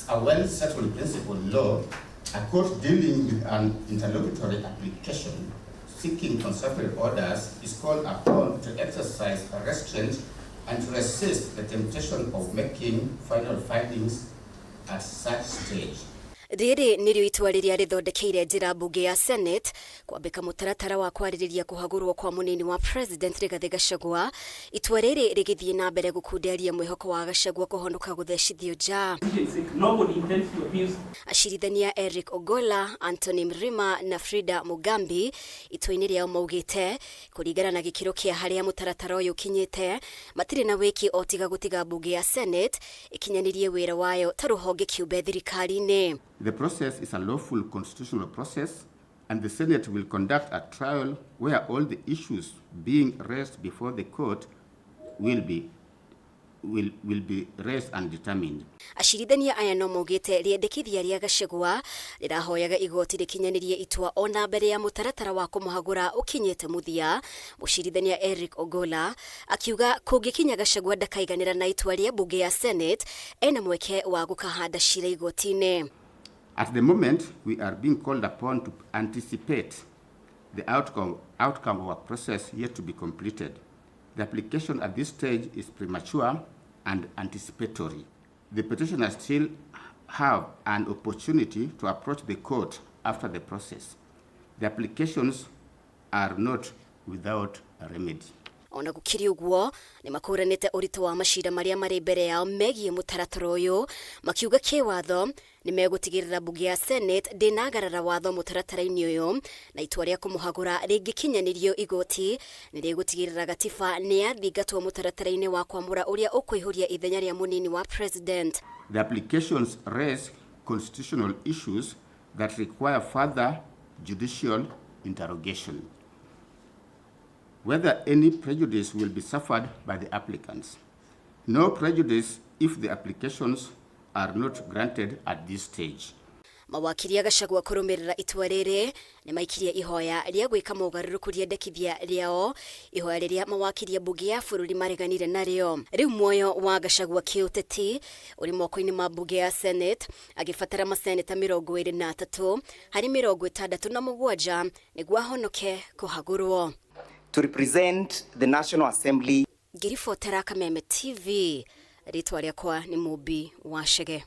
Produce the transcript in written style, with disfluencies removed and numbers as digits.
a well-settled principle law, a court dealing with an interlocutory application seeking conservatory orders is called upon to exercise restraint and to resist the temptation of making final findings at such stage. Rĩrĩ nĩrĩo itua rĩrĩa rĩthondekeire njĩra mbunge ya Senate kwambĩka mũtaratara wa kwarĩrĩria kũhagũrwo kwa mũnini wa President Rigathĩ Gachagua. Itua rĩrĩ rĩgĩthiĩ na mbere gũkunderia mwĩhoko wa Gachagua kũhonoka gũthecithio nja. Acirithania Eric Ogola, Anthony Mrima na Frida Mugambi itua-inĩ rĩao maugĩte kũringana na gĩkĩro kĩa harĩa mũtaratara ũyũ ũkinyĩte matirĩ na wĩki o tiga gũtiga mbunge ya Senate ĩkinyanĩrie wĩra wayo ta rũhonge kĩũmbe thirikari-inĩ. The process is a lawful constitutional process and the Senate will conduct a trial where all the issues being raised before the court will be raised and determined. Acirithania aya no maugĩte rĩendekithia rĩa Gachagua rĩrahoyaga igoti rĩkinyanĩrie itua ona mbere ya mũtaratara wa kũmũhagũra ũkinyĩte mũthia. Mũcirithania Eric Ogola akiuga kũngĩkinya Gachagua ndakaiganĩra na itua rĩa mbunge ya Senate, ena mweke wa gũkahanda cira igoti-inĩ. At the moment, we are being called upon to anticipate the outcome of a process yet to be completed. The application at this stage is premature and anticipatory. The petitioners still have an opportunity to approach the court after the process. The applications are not without a remedy. Ona gũkĩrĩ ũguo, nĩ makũranĩte ũritũ wa macira marĩa marĩ mbere yao megiĩ mũtaratara ũyũ, makiuga kĩwatho nĩ megũtigĩrĩra mbunge ya Senate ndĩnagarara watho mũtaratara-inĩ ũyũ, na itua rĩa kũmũhagũra rĩngĩkinyanĩrio igoti nĩ rĩgũtigĩrĩra gatiba nĩ yathingatwo mũtaratara-inĩ wa kwamũra ũrĩa ũkũihũria ithenya rĩa mũnini wa president. The applications raise constitutional issues that require further judicial interrogation. Whether any prejudice will be suffered by the applicants. No prejudice if the applications are not granted at this stage. Mawakiri a Gachagua kũrũmĩrĩra itua rĩrĩ nĩ maikirie ihoya rĩa gwĩka mogarũrũku rĩendekithia rĩao, ihoya rĩrĩa mawakiri a mbunge ya bũrũri mareganire narĩo. Rĩu muoyo wa Gachagua kĩũteti ũrĩ moko-inĩ ma mbunge ya Senate, agĩbatara maseneta 23 harĩ 67 nĩguo ahonoke kũhagũrwo. To represent the National Assembly. Ngĩribotera Kameme TV, rĩtwa rĩakwa nĩ Mũmbi wa Chege.